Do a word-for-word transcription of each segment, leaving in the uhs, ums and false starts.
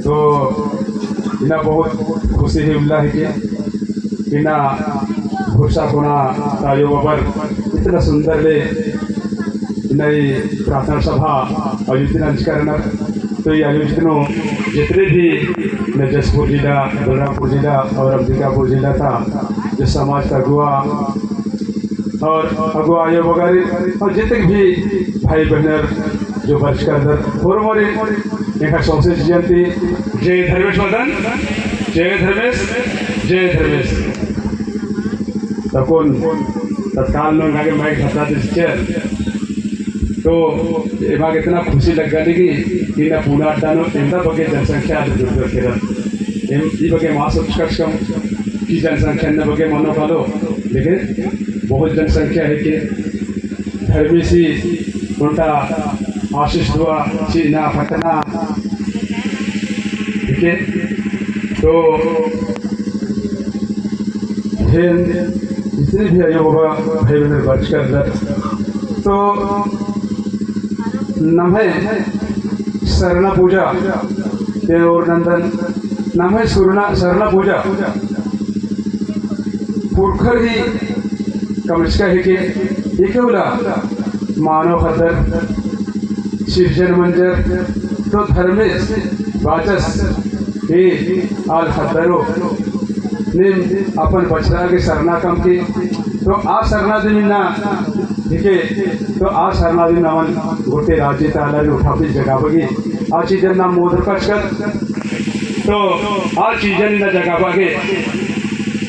तो इन्ना बहुत खुशी ही उल्ला है कि इन्ना भुरसा कोना ता अयो बाबर इतना सुंदर ले इन्ना ई प्रार्थना सभा आयोजित नंजकर नर। तो ई आयोजित नू जितने भी इन्ना जशपुर जिला, बलरामपुर जिला और अंबिकापुर जिला ता जो समाज ता अगुवा और अगुवा आयो बगर और जितने भी भाई बहनर जो बरचकर दर होरमर एंग्है सौंसे जियन ती जय धर्मेस वअदन, जय धर्मेस, जय धर्मेस। तकुन तत्काल नू एंगा गे माइक धरता दिस चेर। तो एमा गे इतना खुशी लग्गा लगी कि इन्ना पूना अड्डा नू एन्दा बग्गे जनसंख्या आद जुड़ केरर। एम ई बग्गे मा सोचकचकम कि जनसंख्या इन्ना बग्गे मनो कालो, लेकिन बहुत जनसंख्या है के धर्मेसी ओन्टा आशीष दुआ चिअना फतना। ठीक है, तो फिर जितने भी अयो बाबा भाई बहन बरचकर दर, तो नम्है सरना पूजा, ते और नंदन नम्है सरना, सरना पूजा पुरखर ही कमचका है के एका उल्ला मानव ख़द्दर सिरजन मंजर, तो धर्मेस बाचस हे आल ख़द्दरो, नीम अपन बछरा गे सरना कमके, तो आ सरना दिम इन्ना हिके, तो आ सरना दिम नमन गोटे राजी ता आलर उठापी जगाबगे, आ चीजन नाम मोदर कचकत, तो आ चीजन इन्ना जगाबगे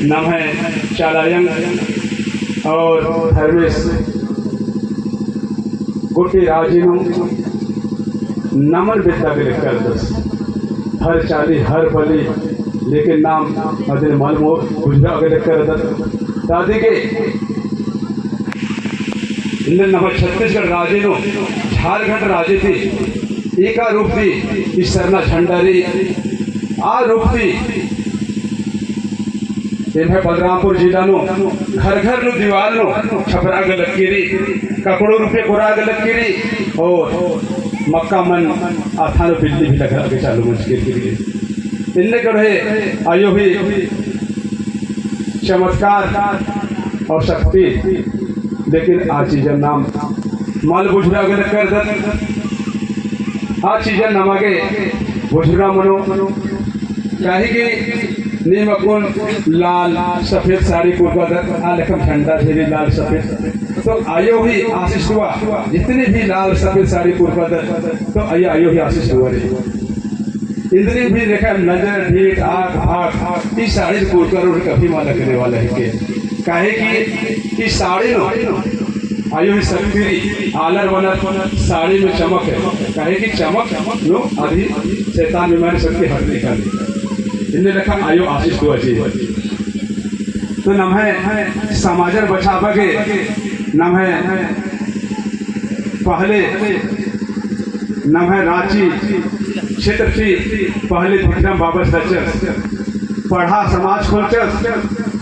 नम्है चाला अयंग और धर्मेस गोटे राजी नू नमन बेद्दा गे लेक्कर दस। हर चाली, हर बली, लेकिन नाम अदिन मल बुझुरा गे लेक्कर दस। दादी के इन्ने नम्है छत्तीसगढ़ राजी नू, झारखंड राजी ती, एका रूप ती, ई सरना झंडा रई, आ रूप ती एम्है बलरामपुर जिला नू घर घर नू दीवाल नू छपरा गे लग्गी रई, ककड़ो रूपे कोरा गे लग्गी रई, और मक्का मन अथा नू बिल्ली भी लकरा गे चालू मंजकी रई। इन्ने गढ़े अयो ही चमत्कार और शक्ति, लेकिन आ चीजन नाम मल बुझुरा गे लेक्कर दत। आ चीजन नमा गे बुझुरा मनो, काहे कि नीम अक्कुन लाल सफेद साड़ी कुरका दत, आ लेखम झंडा धरी लाल सफेद। तो अयो ही आशीष दुआ, जितने भी लाल सफेद साड़ी कुरका दत, तो अयो, अयो ही आशीष दुआ रई। इन्द्रिम भी देखा नजर, ढीठ, आँख, भाग, ई साड़ी कुरकर और कभी मा लगने वाला है के। काहे कि ई साड़ी नू अयो ही शक्ति रई, आलर बअनर साड़ी में चमक है। काहे कि चमक नू अदी शैतान बीमारी शक्ति हट निकल। इन्ने लेखा अयो आशीष दुआ चाहिए। तो नम्है समाजर बछाबआ गे, नम्है पहले नम्है राँची क्षेत्र ती पहले भिखराम बाबस रहचस, पड़हा समाज खोलचस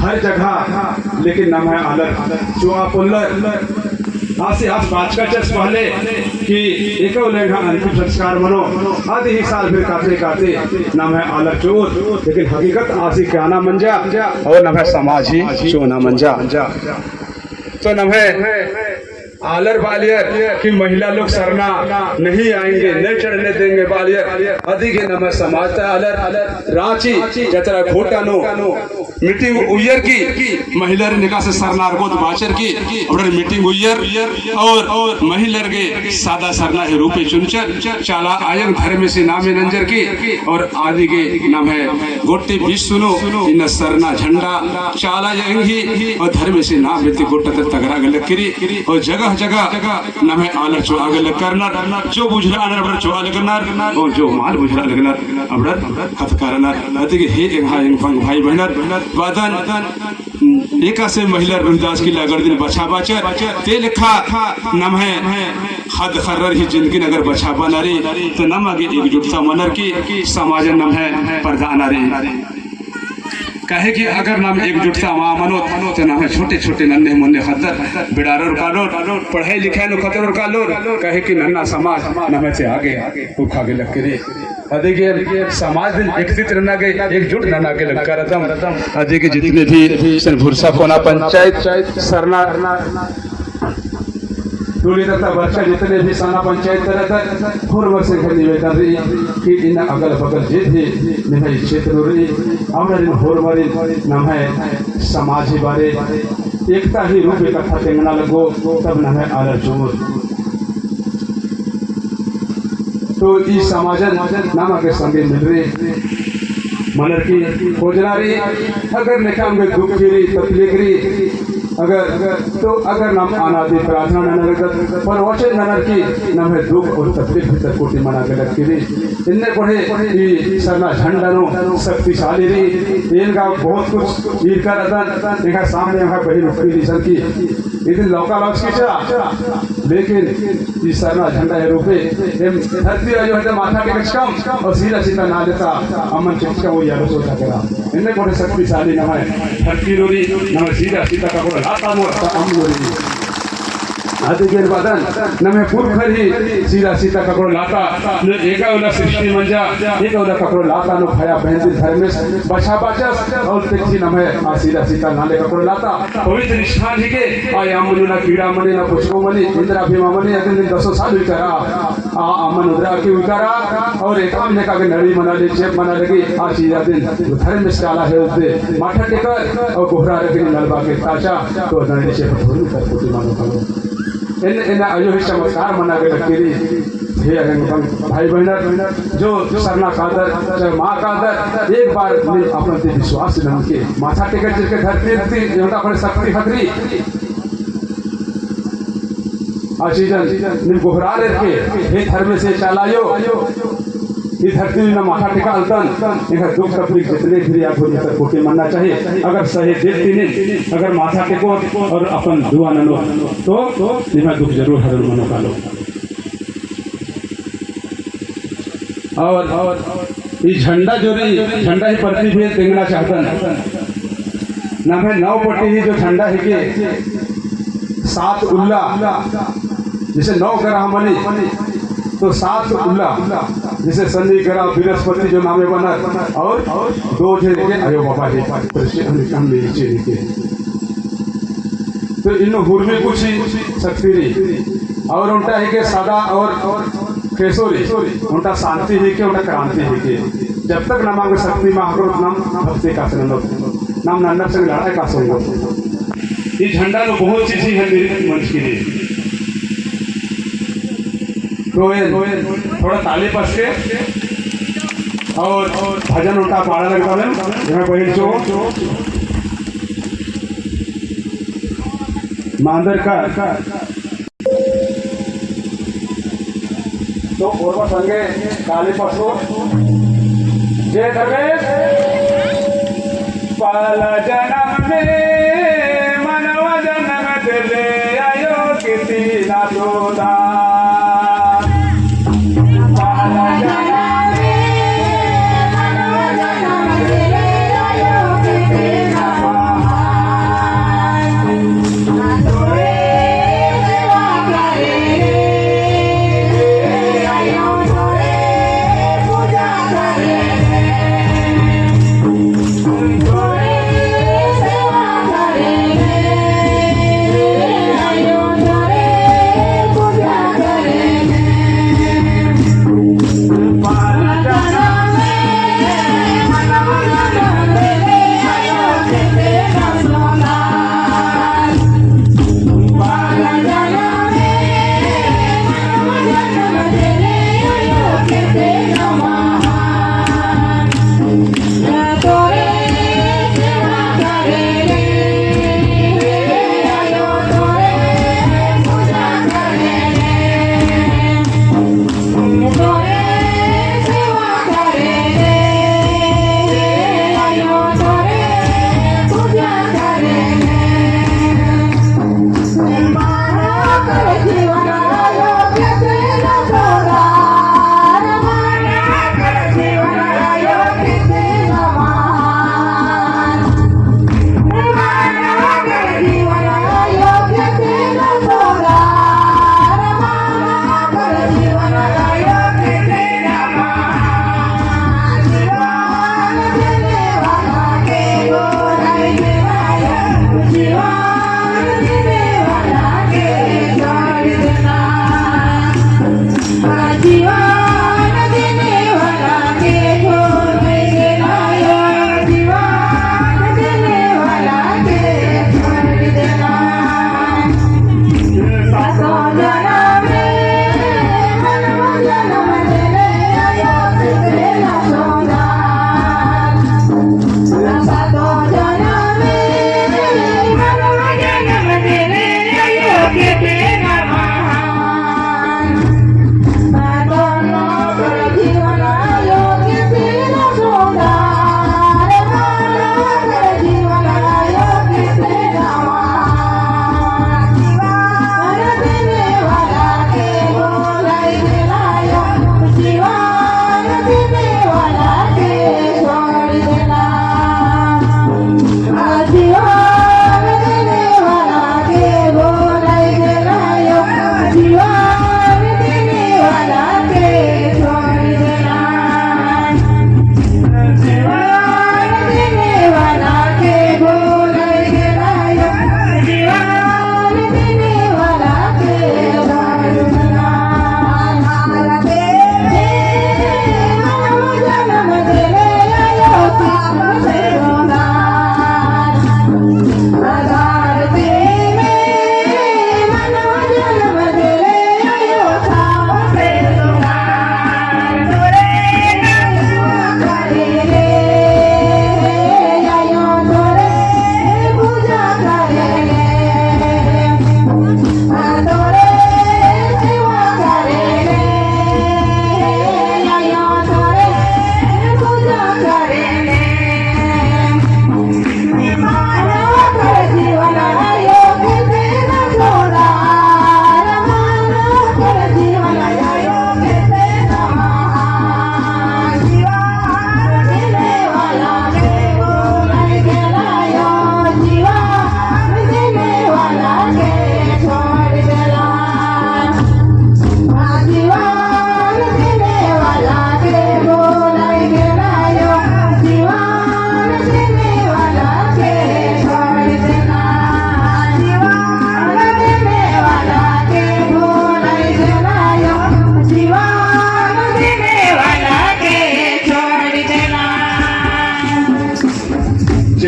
हर जगह, लेकिन नम्है आलर चोआ पोल्लर। आसी आस बाचकचस पहले कि एका उल्ला एंग्है अंतिम संस्कार मनो, अदी ही साल फिर काते काते नम्है आलर चोओत, लेकिन हकीकत आसी काना मंजा और नम्है समाज ही चोना मंजा। तो नम्है आलर बालियर कि महिला लोग सरना नहीं आएंगे, नहीं चढ़ने देंगे बालियर। अदी गे नम्है समाज ता आलर राँची जतरा खोटा नू meeting उइयर की महिलारिन एकासे सरना अरगोत बाचर की, अबड़र meeting उइयर और महिलार गे सादा सरना ही रूपे चुनचर, चाला अयंग धर्मेसी नामे नंजर की, और अदी गे नम्है गोट्टे विश्व नू इन्ना सरना झंडा चाला अयंग ही और धर्मेसी नामे ती गोट्टा तर तगरा गे लक्की रई। और जगह जगह नम्है आलर चोआ गे लक्करनर, जो बुझुरा अनर अबड़र चोआ लगनर, और जो मल बुझुरा लगनर अबड़र खतकारनर। अदी गे हे एंग्है एंग बंग भाई बहनर, बअदन एकासे महिला रविदास की लागड़ दिन बछाबाचर, ते लेखा नम्है ख़द्द ख़र्रर ही जिंदगिन अगर बछाबअना रई, तो नमा गे एकजुटता मनर की समाजन नम्है परदअना रई। काहे कि अगर नाम एकजुटता मा मनोत, तो नम्है छोटे-छोटे नन्हे मुन्ने ख़द्दर बिड़ारोर कालोर, पढ़ाई लिखाई नू खतरोर कालोर, काहे कि नन्ना समाज नम्है ती आगे उखा गे लक्की रई। अदिगे समाज दिम एकत्रित नना गे, एकजुट नना गे लक्का रअदम। अदिगे जितने भी सन भुरसा कोना पंचायत, सरना टोली तता बरचा जितने भी सरना पंचायत ता रअदर, होरमर से एंग्है निवेदन रई कि इन्ना अगल बगल जे भी निम्है क्षेत्र नू रई, अमनरिन होरमरिन नम्है समाज ही बारे एकता ही रूप एकत्था तेंगना लगो, तब नम्है आलर जोर। तो ई समाजन नमा गे संगे मिलरई, मनर की खोजना रई, अगर नेखा अम्बे दुख रई, तकलीफ रई, अगर, तो अगर नाम अनादि प्रार्थना ननर की, प्रवचन ननर की, नम्है दुख और तकलीफ भितर कोटी मना गे लक्की रई। इन्ने कोड़े ई सरना झंडा नू शक्तिशाली रई, एन गा बहुत कुछ ईरका रअदन, एंग्है सामने एंग्है बहिन उठकी रई सन की, इदिन लौका लौच की चा, लेकिन ई सरना झंडा ही रूपे एम धरती अयो हटे माथा टेकचकम और सीधा सीधा ना लेता अम्मन चिचका वो यारो सोचा करा। इन्ने कोड़े शक्तिशाली नम्है धरती नू रई, नम्है सीधा सीधा ककड़ो लाता नू अम्म नू रई। अदिगे एन बअदन नम्है पुरखर ही सीधा सीधा ककड़ो लाता नू एका उल्ला सृष्टि मंजा, एका उल्ला ककड़ो लाता नू भया बहन दिम धर्मेस बछा बाचस और तेकथी नम्है आ सीधा सीधा नाले ककड़ो लाता पवित्र स्थान हिके, आ अम्म नू ना कीड़ा मनी, ना पुचको मनी, इन्द्रा भी मा मनी, अदिन दिन दसो साल उइकारा, आ अम्मन उन्द्रा की उइकारा, और एकाम नेका गे नड़ी मना लगी, चेंप मना लगी, आ चीज अदिन धर्मेस काला हेलदे, माथा टेकर, और गोहरार की नलबा गे ताचा, तो नड़ी चेंप धोरी कर कोटी मनो कालो। एन, एन अयो ही चमत्कार मना गे लक्की रई, हे अहंग भाई बहिनर, जो सरना कादर, चाहे मा कादर, एक बार नीम अपन ती विश्वास ननके, माथा टेकर चिरके धरती ती, एवंदा अपने शक्ति खतरी। आ चीजन नीम गोहरार एरके, हे धर्मेस चाला अयो, ई धरती नू माथा टेकालदन, एंग्है दुख तकलीफ जितने भी रई आ धोरी तर कोटी मन्ना चाहिए। अगर सही दिल ती नीम, अगर माथा टेको और अपन दुआ ननो, तो निम्है दुख जरूर हरण मनो कालो। और, और ई झंडा जो रई, झंडा ही प्रति भी तेंगना चाहतन। नम्है नौ पट्टी ही जो झंडा हिके, सात उल्ला, जैसे नौ ग्रह मनी, तो सात उल्ला, जैसे शनि ग्रह, बृहस्पति जो नामे बअनर, और दो झन के अयो बाबा ही, तो इन्नु हुरमी कुछ ही शक्ति रई। और ओन्टा हिके सदा और केसो रई, ओन्टा शांति हिके, ओन्टा क्रांति हिके। जब तक नमा गे शक्ति मा हकरो, नाम भक्ति कासे ननो, नाम नन्नर संग लड़ाई कासे ननो। ई झंडा नू बहुत चीज ही है मेरी मंच के लिए। तो एन थोड़ा ताली पस के और भजन ओन्टा पाड़ा लगता है, जहाँ बहिन चो मांदर का। तो ओर्मा संगे ताली पसो। जय धर्मेस। पहला जनम में मनवा जनम देले आयो किती ना दोदा।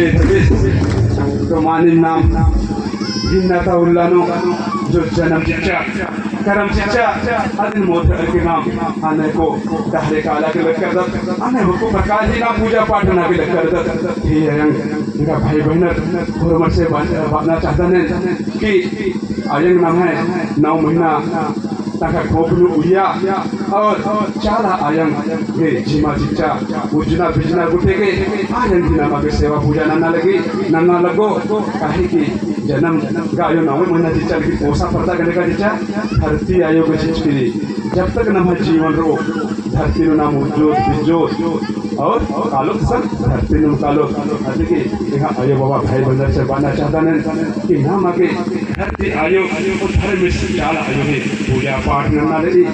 तो मानिम नाम भिन्नता उल्ला नू जो जनम चिच्चा, करम चिच्चा, अदिन मोद अरके नाम आने को डहरे काला के लग करदत, आने को प्रकार ही ना पूजा पाठ ना के लग करदत। हे अयंग, एंग्है भाई बहिनर, होरमर से बअना चाहता ने कि अयंग नम्है नौ महीना तंग्है खोप नू उइया और चाला अयंग गे जिमा चिच्चा, उज्जना बिज्जना गुट्ठी गे अयंग ही नमा गे सेवा पूजा नन्ना लगी, नन्ना लगो। काहे कि जनम गा अयो नौ महीना चिच्चा, लेकिन पोसा परदा गने का चिच्चा धरती आयो गे चिच्चकी। जब तक नम्है जीवन रओ, धरती नू नाम उज्जोत बिज्जोत और कालोत सन धरती नू कालोत। अदिगे एंग्है अयो बाबा भाई बहिनर से बअना चाहता ने कि नमा गे धरती आयो और धर्मेस चाला आयो ही पूजा पाठ नन्ना रई।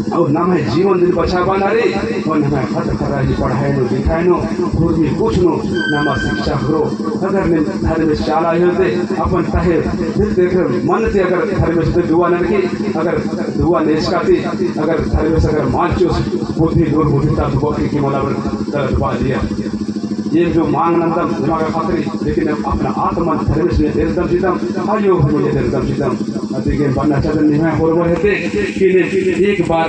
और नम्है जीवन दिन बछाबअना रई और नम्है खद्द खर्रा ही पढ़ाई नू लिखाई नू उर्मी कुछ नू नमा शिक्षा करो। अगर नीम धर्मेस चाला आयो ती अपन तहे दिल ती अगर मन ती अगर धर्मेस ती दुआ ननकी, अगर दुआ नेस्का ती अगर धर्मेस अगर मानचोस बुद्धि दुर्बुद्धि ता दुबक्की कि मला गलत बात दिया। ये जो मांग नंदम दिमाग खातरी, लेकिन अपना आत्मा धर्मेस ने दिलदम चिदम, आयो हमें दिलदम चिदम। अदिगे बअना चाहता ने निम्है होरमर हेद्दे कि ने एक बार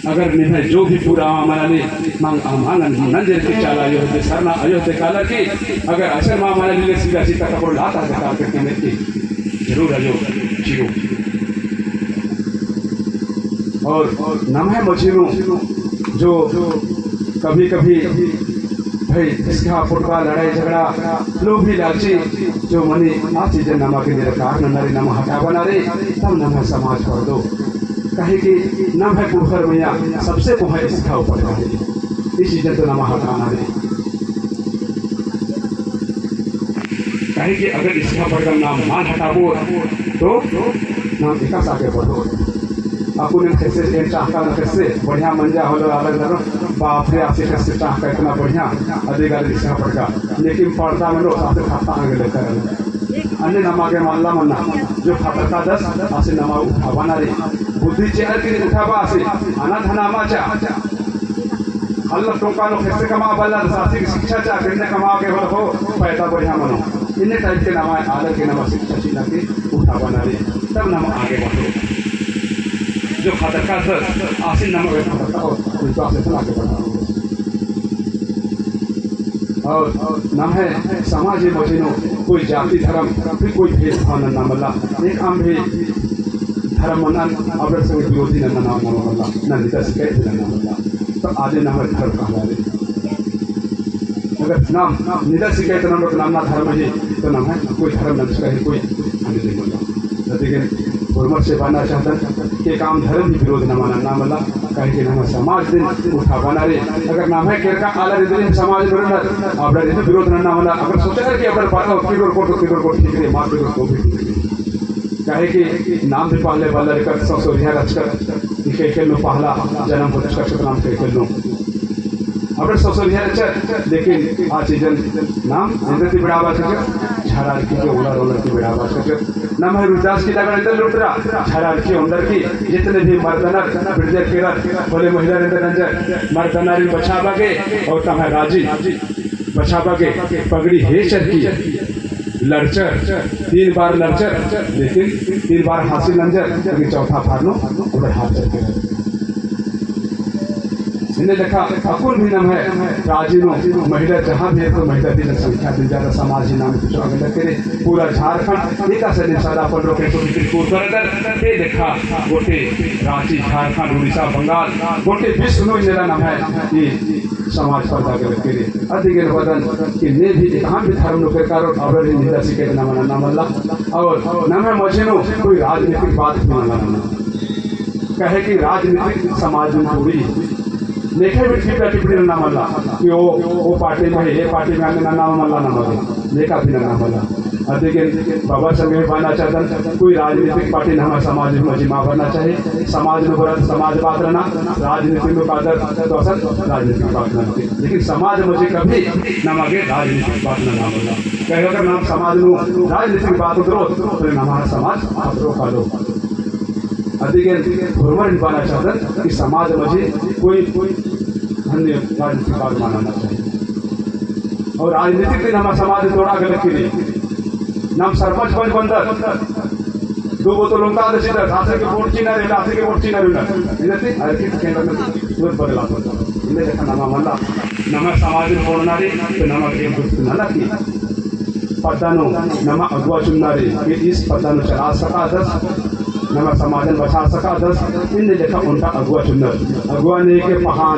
अगर निम्है जो भी पूरा आवा मना ले, मांग आम आंगन नंजर के चाला आयो हेद्दे, सरना आयो हेद्दे काला की अगर असर मा मना ले सीधा सीधा कपड़ो लाता है काल करके ने जरूर आयो चिरो। और नम्है मझी नू जो कभी-कभी भई हिसका फुटका लड़ाई झगड़ा लोभी लालची जो मनी आ चीजन नमा गे निराकार नन्ना रई, नमा हटाबअना रई, तब नम्है समाज परदो। काहे कि नम्है पुरखर मइय्याँ सबसे कोहा हिसका फुटका रई। ई चीजन तो नमा हटाना रई। काहे कि अगर हिसका फुटका नाम मल हटाबओ तो नाम एकासे आगे बढ़ो। अक्कुन एन ख़ेस्से, एन चाहका नू ख़ेस्से बढ़िया मंजा होले आलर ननो, बाप रे, आसी ख़ेस्से चाहका इतना बढ़िया, अदिगे हिसका फुटका। लेकिन पड़ता मनो, आसी खाता आगे लेकर। अन्ने नमा गे मल्ला मन्ना, जो खतरका दस, आसी नमा उठाबअना रई। बुद्धि चिअर की उठाबआ आसी, अना धना मा चा। हल्ला टोंका नू ख़ेस्से कमआ बल्ला, आसी शिक्षा चा, बिन्ने कमआ के होले हो, पैदा बढ़िया मनो। इन्ने type के नमा आलर के नमा शिक्षा चिअना की उठाबअना रई, तब नमा आगे बढ़ो। जो खतरका दस, आसी नमा गे खतरका हो, तो आसी तो आगे बढ़ो। और नम्है समाज मझी नू कोई जाति धर्म, फिर कोई भेदभाव नन्ना मल्ला। एकअम भी धर्म मन्ना, अबड़र संगे विरोधी नन्ना नाम नन्ना मल्ला, ना निंदा शिकायत नन्ना मल्ला। तो आदि नम्है धर्म कहलावे। अगर नाम निंदा शिकायत नन्ना तो नाम ना धर्म ही, तो नम्है कोई धर्म नंजका ही कोई हानि नहीं मल्ला। अदिगे होरमर से बअना चाहतन कि एकअम धर्म ही विरोध नमा नन्ना मल्ला, काहे कि नम्है समाज दिन उठाबअना रई। अगर नम्है केरका आलर इदिन समाज नू रअनर, अबड़र इदिन विरोध नन्ना मल्ला। अगर सोचनर कि अबड़र बात किर्रोर कोट, किर्रोर कोट ठीक रई, मा किर्रोर कोट भी ठीक रई। काहे कि नाम भी पहले बल्ला लेकर ससुरिया रचकर, इके खेल नू पहला जन्म हो चुका नाम के खेल नू। अबड़र ससुरिया रहचर, लेकिन आ चीजन नाम एन्देर ती बिड़ाबआ चकर, झरा अरखी के ओलर ओलर ती बिड़ाबआ चकर। नम्है रुद्राक्ष की लगन एन्देर लुटरा, झरा अरखी ओन्दर की, जितने भी मर्दनर, बिरजर केरर, होले महिलर एन्देर नंजर, मर्दनर बछाबआ गे, और तम्है राजी बछाबआ गे, पगड़ी हेचर की, लड़चर, तीन बार लड़चर, लेकिन तीन बार हासिल नंजर, लेकिन चौथा बार नू उधर हार चल के। इन्ने लेखा अक्कुन भी नम्है राजी नू महिला जहाँ भी है तो महिला की जनसंख्या भी ज्यादा समाज ही नाम कुछ अगर लग करे पूरा झारखंड एकासे नीम सदा पन्द्रह के तो बिल्कुल कर दर। ते लेखा गोटे रांची, झारखंड, उड़ीसा, बंगाल, गोटे विश्व नू इन्नेला नम्है ई समाज परदा के लग करे। अदिगे बअदन कि ने भी एकअम भी धर्म नू केरका रओ, अबड़र ही निंदा शिकायत नमा नन्ना मल्ला। और नम्है मझी नू कोई राजनीतिक बात भी नन्ना मल्ला। काहे कि राजनीतिक समाज नू पूरी नेखे भी टिप्पणी टिप्पणी नन्ना मल्ला कि ओ, ओ पार्टी में है, ये पार्टी में आने नन्ना मल्ला, नन्ना मल्ला। नेका भी नन्ना मल्ला। अदिगे बाबा संगे बअना चाहतन, कोई राजनीतिक पार्टी नम्है समाज नू मझी मा बरना चाहिए। समाज नू बरत समाज बात रअना, राजनीति नू कादर तो असन राजनीतिक बात रअना। लेकिन समाज मझी कभी नमा गे राजनीतिक बात नन्ना मल्ला। काहे अगर नाम समाज नू राजनीतिक बात उतरो, तो नम्है समाज खतरो कालो। अदिगे होरमर बअना चाहतन कि समाज मझी कोई, कोई अन्य राजनीतिक बात मा नन्ना चाहिए। और राजनीतिक ती नम्है समाज तोड़ा गलत की नहीं। नम सरपंच पंच बंदर, दो बोतल उनका आदर सीधा, आखिर के वोट चिन्हर, आखिर के वोट चिन्हर उनर। इधर ती, हर किस केंद्र में तुरंत बदलाव होता है। इन्हें देखा नमा मला, नमा समाज में बोलना रे, तो नमा एक दोस्त मला की। पद्दा नू नमा अगुवा चुनना रे, कि इस पद्दा नू चला सका दस, नमा समाजन बचा सका दस, इन्हें देखा उनका अगुवा चुनर। अगुवा ने के पहान,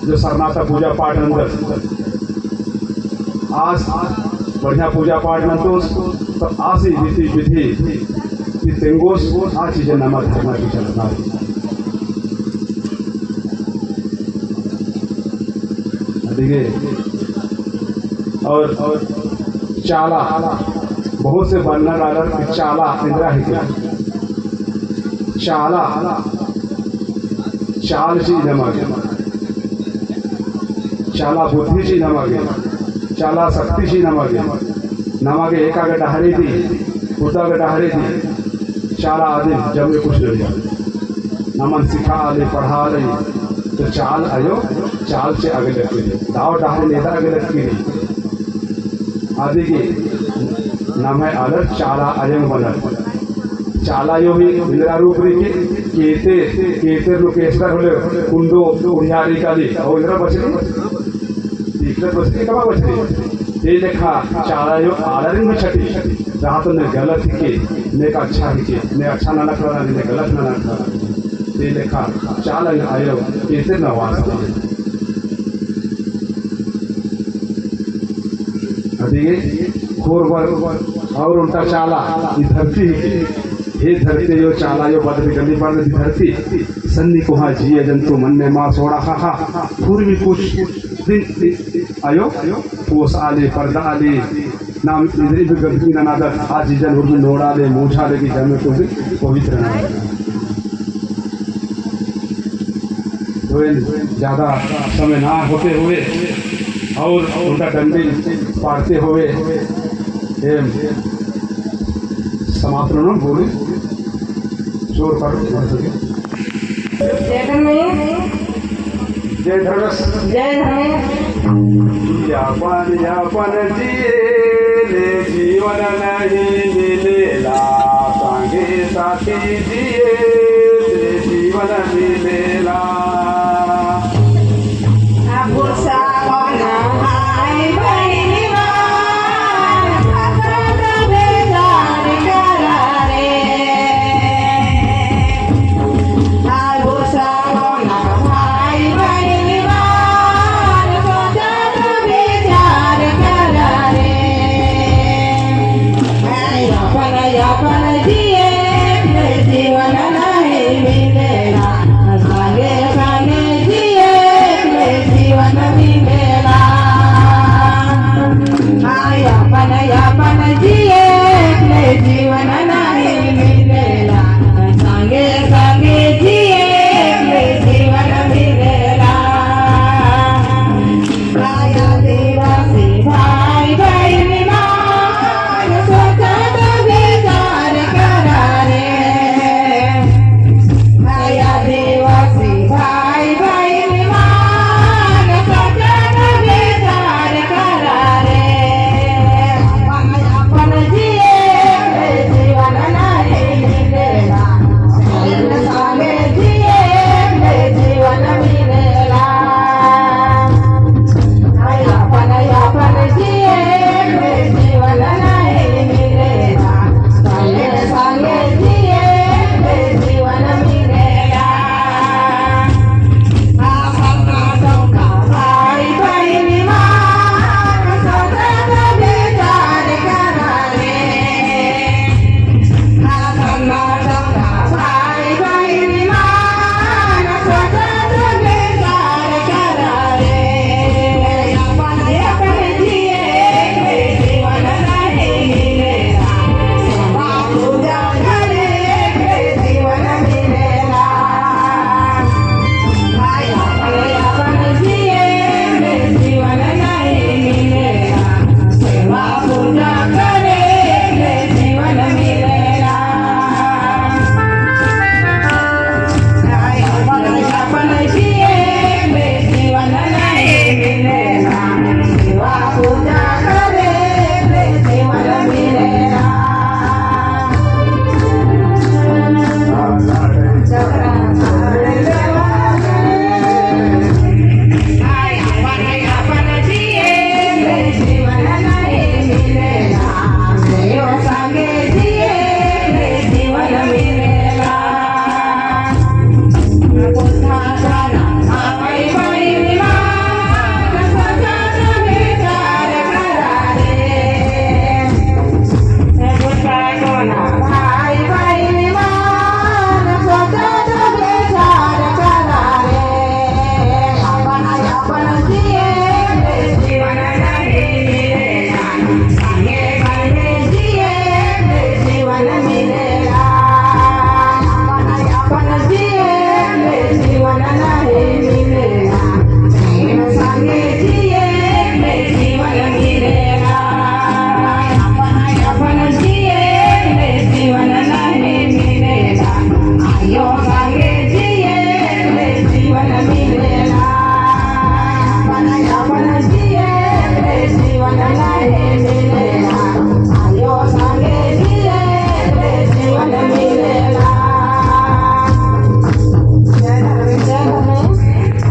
जो सरना ता पूजा पाठ नंदस, आस बढ़िया पूजा पाठ नंदोस, तो आस ही रीति विधि ती तेंगोस, आ चीजें नमा धर्म की चलना। अदिगे और, और चाला, बहुत से बन्ना डालर कि चाला एन्दरा हिके। चाला, चाल ची नमा गे। चाला बुद्धि ची नमा गे। चाला शक्ति ची नमा गे। नमा गे एका गे डहरे ती, खुदा गे डहरे ती। चाला आदिम जम्मे कुछ नहीं। नमन सिखा ले, पढ़ा ले, तो चाल अयो, चाल चे आगे लक्की। दाव डहरे नेदा आगे लक्की। अदिगे नम्है आलर चाला अयंग बअनर। चाला अयो ही एन्दरा रूप रई कि केते, केते नू केसर होले कुंडो उड़ियारी काली, और एन्दरा बछरी, इकलत बछरी, कमा बछरी। ते लेखा चाला अयो आलरिन भी छटी, जहाँ तो ने गलत हिके, ने का अच्छा हिके, ने अच्छा नना खड़ा, ने गलत नना खड़ा। ते लेखा चाला अयो केते नवास। अदिगे खोर बर और ओन्टा चाला ई धरती हिके। हे धरती अयो चाला अयो बदरी गली पर ई धरती। सन्नी कोहा जिया जंतु मन्ने मा सोड़ा हा हा। पूर्वी कुछ दिन अयो पोस आले, पर्दा आले, नाम इन्द्री भी गंदगी नना दत, आ चीजन उर्मी नोड़ा ले, मोछा ले की जमे को भी पवित्र नना दत। तो इन ज्यादा समय ना होते हुए और ओन्टा डंडी पाड़ते हुए एम समाप्त ननोन बोली। जोर कर, जोर कर। जय धर्मेस। जय धर्मेस। जय धर्मेस। यापन, यापन जिए ले जीवन नहीं मिलेला, संगे साथी जिए से जीवन मिलेला।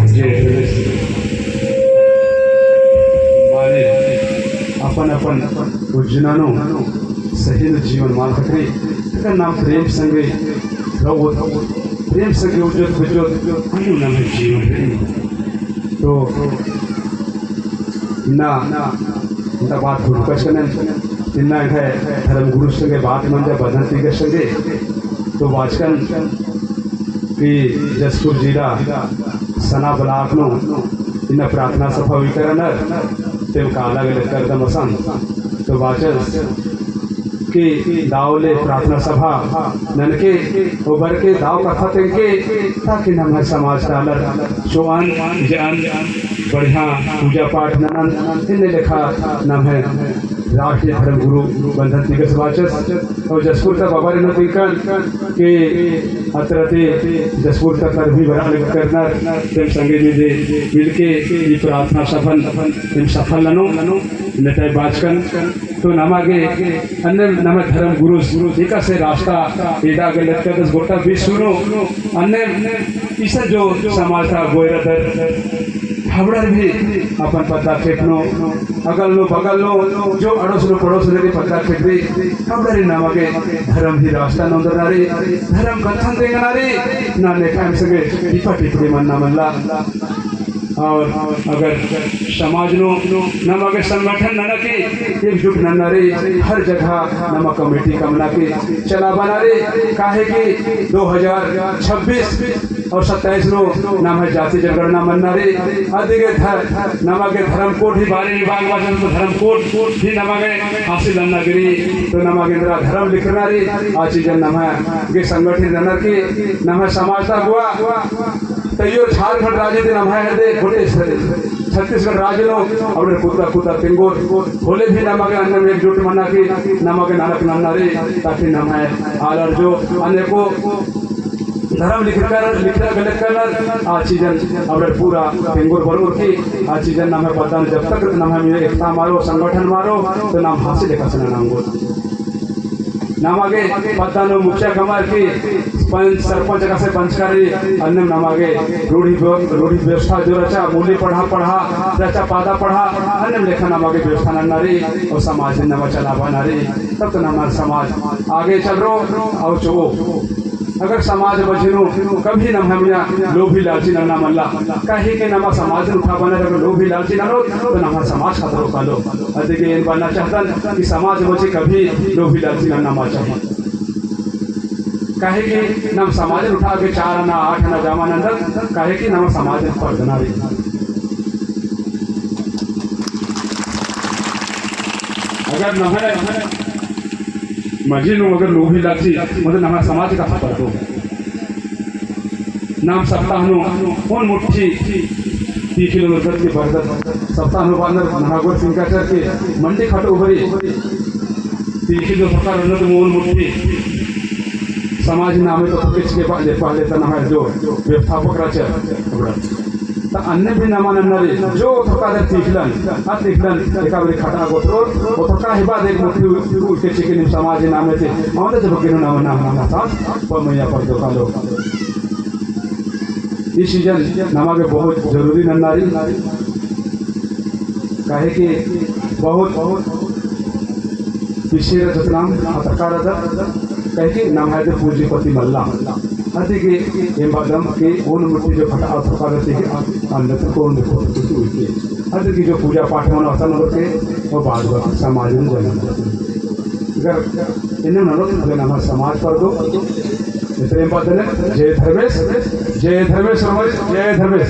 जय धर्मेश। माने अपन अपन उज्जना नू सही नू जीवन मल ख़क्खरई, तेकर नाम प्रेम संगे रओ, प्रेम संगे उज्जोत बुज्जोत अन्नु नम्है जीवन रई। तो इन्ना, इन्ना बात हुड़कस कने, इन्ना एंग्है धर्म गुरु संगे बात मंजा, बंधन तिग्गस संगे, तो बाचकन कि जशपुर जिला सना block नू इन्ना प्रार्थना सभा उइकर रअनर, तेम काला गे लेक्कदम असन, तो बाचस कि दव ले प्रार्थना सभा ननके, ओबरके दव कत्था तेंगके, ताकि नम्है समाज ता आलर चोअन, जअन, बढ़िया पूजा पाठ ननन, इन्ने लेखा नम्है राष्ट्रीय धर्म गुरु बंधन तिग्गस बाचस, और जशपुर ता बाबा रे न तिंकन कि अतरा ती जशपुर ता तर भी बरआ लेक्करनर, तेम संगे मिले, मिलके ई प्रार्थना सभन तेम सफल ननो, इन्ने type बाचकन। तो नमा गे अन्ने नम्है धर्म गुरुस एकासे रास्ता एदा गे लेक्कदस गोटा विश्व नू, अन्ने इसन जो समाज ता गोयरा दर हबड़र भी अपन पद्दा खेपनो, अगल नू बगल नू जो अड़ोस नू पड़ोस नू भी पद्दा खेपी, हबड़र नमा गे धर्म ही रास्ता नोन्दरना रई, धर्म कत्थन तेंगना रई, ना नेखा एम संगे टिपा टिपड़ी मन्ना मल्ला। और अगर समाज नू नमा गे संगठन नना की एकजुट नन्ना रई, हर जगह नमा committee कमना की चलाबअना रई, काहे कि दो हजार छब्बीस और सत्ताईस नू नम्है जाति जनगणना मन्ना रई, अदिगे ध-, नमा गे धर्म code ही बारे में बात बाचन तो धर्म code ही नमा गे हासिल नन्ना गे रई, तो नमा गे एन्दरा धर्म लिखरना रई, आ चीजन नमा गे संगठित ननर की नम्है समाज ता अगुवा तैयो झारखंड राज्य ती नम्है हेद्दे गोटे छत्तीसगढ़ राज्य नू अबड़र कुद्दा कुद्दा तेंगोर होले भी नमा गे अन्नेम एकजुट मना की नमा गे नलख नन्ना रई, ताकि नम्है आलर जो अन्ने को धर्म लिखरकर, लिखरआ गे लेक्कनर, आ चीजन अबड़र पूरा तेंगोर बरओर की, आ चीजन नम्है पद्दा नू जब तक नम्है एकता मल रओ, संगठन मल रओ, तो नाम हासिल एकासे नना ओंगोत। नमा गे पद्दा नू मुखिया कमअर की पंच, सरपंच एकासे पंचकारी, अन्नेम नमा गे रूढ़ी व्य-, रूढ़ी व्यवस्था जो रहचा, मूली पड़हा, पड़हा रहचा, पादा पड़हा, अन्नेम लेखा नमा गे व्यवस्था नन्ना रई, और समाज नमा चलाबअना रई, तब तो नम्है समाज आगे चलरओ, और चो अगर समाज मझी नू कभी नम्है मइय्याँ लोभी लालची नन्ना मल्ला, काहे कि नमा समाज नू उठाबअना अगर लोभी लालची ननोत, तो नम्है समाज खतरओ कालो। अदिगे एन बअना चाहतन कि समाज मझी कभी लोभी लालची नन्ना मल चाही। काहे कि नम समाज नू उठा गे चार आना, आठ आना जमा नन्दत, काहे कि नमा समाज नू परदना रई। अगर नम्है मझी नू अगर लोभी लालची, मतलब नम्है समाज कत्था परदो। नाम सप्ताह नू ओन मुट्ठी तीखिल ओन बरदत की बरदत। सप्ताह नू बअनर नम्है गोर सिंगाचर की मंडी खटो उबरी तीखिल जो प्रकार उन्नत ओन मुट्ठी समाज नामे तो पकेच के पहले, पहले तो नम्है जो व्यवस्थापक रहचर, अबड़ा त अन्ने भी नमा नन्ना रई, जो ओथरका दर तीखलन, आ तीखलन, एका बारी खटआ गोतरोर, ओथरका ही बाद एक मुट्ठी उ-, उइके चिके नीम समाज नामे ती, औंदे जब के नाम, नाम, नाम, नाम, पमैया परदो कालो। ई चीजन नमा गे बहुत जरूरी नन्ना रई, काहे कि बहुत, बहुत पिछे रअदत नाम, अतका रअदत, काहे कि नम्है दे पूंजीपति मल्ला। अदिगे एम बअदम कि ओन मुट्ठी जो खटआ ओथरका दर ती, अन्ने तो ओन मुट्ठी उइके। अदिगे जो पूजा पाठ मनो असन होते, वो बाद में समाज नू जमा। अगर एन्ने ननोत तो नम्है समाज परदो। एतरे एम बअदन, जय धर्मेस, जय धर्मेस, जय धर्मेस।